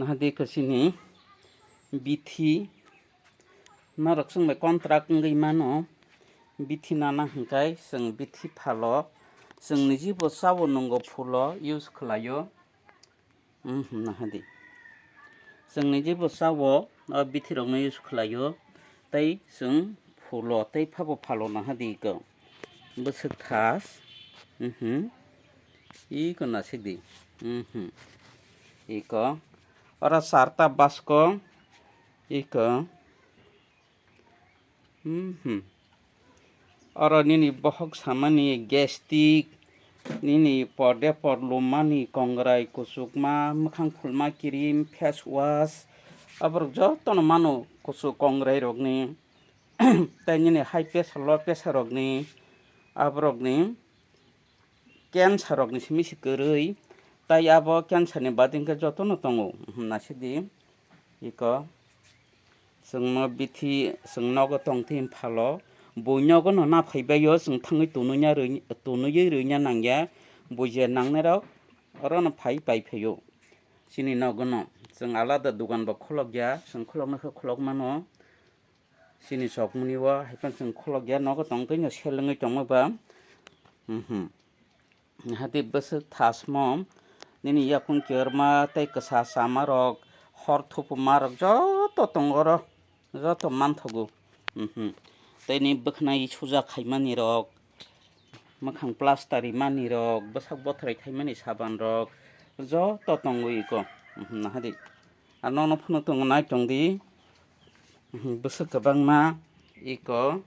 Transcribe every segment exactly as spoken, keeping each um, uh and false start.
Nahadi kwchini bithi norok chwng bai contract wngwi mano. Bithi nana hwnkhe chwng bithi phalo chwng nijibo chao nwngo phulo use khlaio. Nahadi chwng nijibo chao o bithirokno use khlaio tei chwng phulo tei phabo phalo nahadi iko bwswk thas. Iko nasikdi. Iko oro charta basko iko. Oro nini bohok samani gastric, nini porde por lummani kongrai kuchukma, mwkhang phulma cream, face wash, aborok jotono mano kuchuk kongrai rokni. Tei nini high pressure, low pressure rokni, aborokni cancer rokni simi se kwrwi. Tei abo cancer ni bade hwnkhe jotono tongo. Nasikdi iko chwngno bithi chwng nogo tongthwi phalo bui nogo no naphai baio chwng thangwi tunui rwina, tunui rwina nangya. Bui je nangnai rok orono phai pai phaio. Chini nogo no chwng alada dugan bo khulok ya, chwng khulok nokhe khulok mano. Chini sokmani o haiphano chwng khulok ya, nogo tongtwi no selengwi tongma ba. Hati bwswk thasmo nini yakung kiyorma tei kwsa chama rok, hor thupuma rok joto tongo oro, joto manthogo. Tei ni bwkhnai suja khaimani rok, mwkhang plaster rimani rok, bwsak bothrai thaimani saban rok joto tongo iko. Nahadi. Ar nono phano tongo nai tongdi. Bwswk kwbangma iko.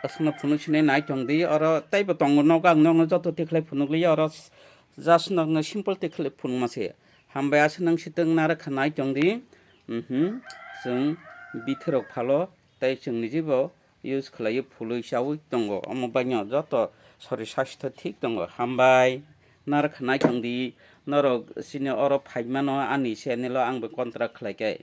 Aswkno phunuk sinai nai tongdi. Oro teibo tongo nogo ang nokno joto tikhlai phunukliya. Oro just nokno simple tikhlai phunukma se. Hambai aswk nang sitwng narwkha nai tongdi. Chwng bithirok phalo tei chwng nijibo use khlaiwi phului chaui tongo. Omo baino joto sori sastho thik tongo. Hambai narwkha nai tongdi. Norok chini oro phaimano ani channel o ang bai contract khlai khe.